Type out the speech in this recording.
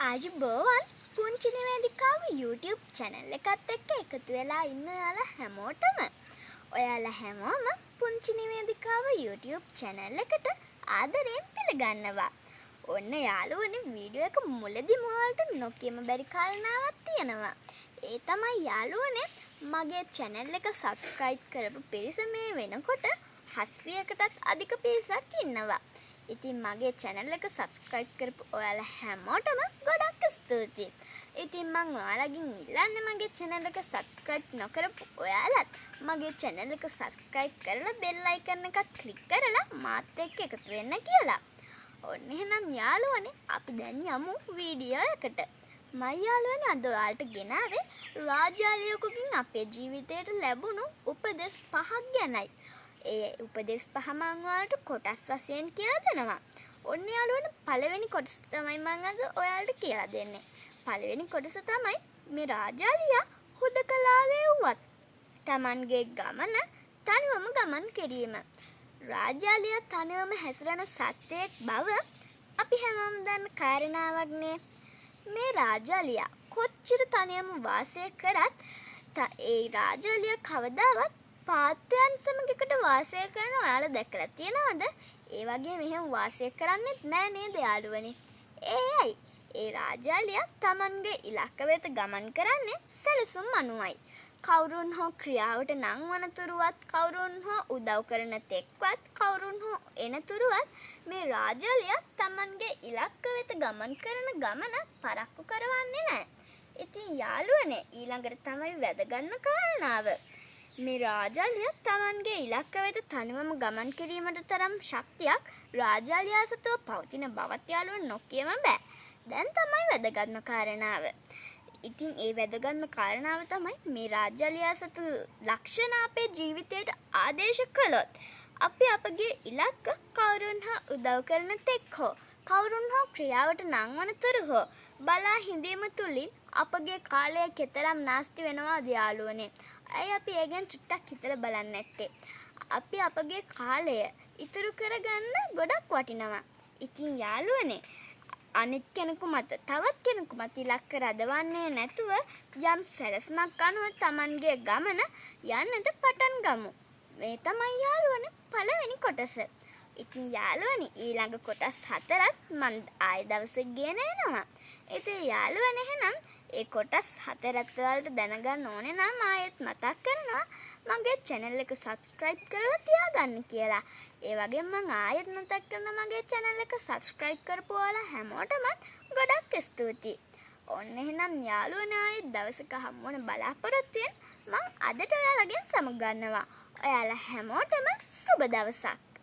ආයුබෝවන්, පුංචි නිවේදිකාව YouTube channel එකත් එක්ක එකතු වෙලා ඉන්න ඔයාලා හැමෝටම. ඔයාලා හැමෝම පුංචි නිවේදිකාව YouTube channel එකට ආදරයෙන් පිළිගන්නවා. ඔන්න යාළුවනේ, වීඩියෝ එක මුලදිම ඔයාලට නොකියම බැරි කාරණාවක් තියෙනවා. ඒ තමයි යාළුවනේ, මගේ channel එක subscribe කරපු පිරිස මේ වෙනකොට 700කටත් අධික පිරිසක් ඉන්නවා. ඉතින් මගේ channel එක subscribe කරපු ඔයාලා හැමෝටම ගොඩක් ස්තුතියි. ඉතින් මං ඔයාලගෙන් ඉල්ලන්නේ මගේ channel එක subscribe නොකරපු ඔයාලත් මගේ channel එක subscribe කරලා bell icon එකත් ක්ලික් කරලා මාත් එක්ක එකතු වෙන්න කියලා. ඔන්න එහෙනම් යාළුවනේ, අපි දැන් යමු වීඩියෝ එකට. මං යාළුවනේ අද ඔයාලට ගෙනාවේ රාජාලියෙකුගෙන් අපේ ජීවිතයට ලැබුණු උපදෙස් පහක් ගැනයි. ඒ උපදෙස් පහ මං ඔයාලට කොටස් වශයෙන් කියලා දෙනවා. ඔන්න යාළුවනේ, පළවෙනි කොටස තමයි මං අද ඔයාලට කියලා දෙන්නේ. පළවෙනි කොටස තමයි මේ රාජාලියා හුදකලාවේ වුවත් තමන්ගේ ගමන තනිවම ගමන් කිරීම. රාජාලියා තනිවම හැසිරෙන සත්වයෙක් බව අපි හැමෝම දන්න කාරණාවක්නේ. මේ රාජාලියා කොච්චර තනියම වාසය කරත් ඒ රාජාලියා කවදාවත් පාත්තයන් සමග එකට වාසය කරන ඔයාලා දැකලා තියෙනවද? ඒ වගේම එහෙම වාසය කරන්නෙත් නෑ නේද යාළුවනේ? ඒ ඇයි? ඒ රාජාලියා තමන්ගේ ඉලක්ක වෙත ගමන් කරන්නේ සැලසුම් අනුවයි. කවුරුන් හෝ ක්‍රියාවට නංවන තුරුවත්, කවුරුන් හෝ උදව් කරන තෙක්වත්, කවුරුන් හෝ එන තුරුවත් මේ රාජාලියා තමන්ගේ ඉලක්ක වෙත ගමන් කරන ගමන පරක්කු කරවන්නේ නෑ. ඉතින් යාළුවනේ, ඊළඟට තමයි වැදගත්ම කාරණාව. මේ රාජාලියා තමන්ගේ ඉලක්ක වෙත තනිවම ගමන් කිරීමට තරම් ශක්තියක් රාජාලියා සතුව පවතින බවත් යාළුවෝ නොකියම බෑ. දැන් තමයි වැදගත්ම කාරණාව. ඉතින් ඒ වැදගත්ම කාරණාව තමයි මේ රාජාලියා සතු ලක්ෂණ අපේ ජීවිතයට ආදේශ කළොත් අපි අපගේ ඉලක්ක කවුරුන් හෝ උදව් කරන තෙක් හෝ කවුරුන් හෝ ක්‍රියාවට නංවන තුරු හෝ බලා හිඳීම තුළින් අපගේ කාලය කෙතරම් නාස්ති වෙනවාද යාළුවනේ? ඇයි අපි ඒ ගැන චුට්ටක් හිතලා බලන්නේ නැත්තේ? අපි අපගේ කාලය ඉතුරු කරගන්න ගොඩක් වටිනවා. ඉතින් යාළුවනේ, අනිත් කෙනෙකු මත, තවත් කෙනෙකු මත ඉලක්ක රඳවන්නේ නැතුව යම් සැලැස්මක් අනුව තමන්ගේ ගමන යන්නට පටන් ගමු. මේ තමයි යාළුවනේ පළවෙනි කොටස. ඉතින් යාළුවනේ, ඊළඟ කොටස් හතරත් මං ආයෙ දවසක ගෙන එනවා. ඉතින් යාළුවනේ, එහෙනම් ඒ කොටස් හතරත් ඔයාලට දැනගන්න ඕනේ නම් ආයෙත් මතක් කරනවා මගේ චැනල් එක සබ්ස්ක්‍රයිබ් කරලා තියාගන්න කියලා. ඒ වගේම මං ආයෙත් මතක් කරනවා මගේ චැනල් එක සබ්ස්ක්‍රයිබ් කරපු ඔයාලා හැමෝටමත් ගොඩක් ස්තුතියි. ඔන්න එහෙනම් යාළුවනේ, ආයෙත් දවසක හමු වෙන බලාපොරොත්තුවෙන් මං අදට ඔයාලගෙන් සමුගන්නවා. ඔයාලා හැමෝටම සුබ දවසක්.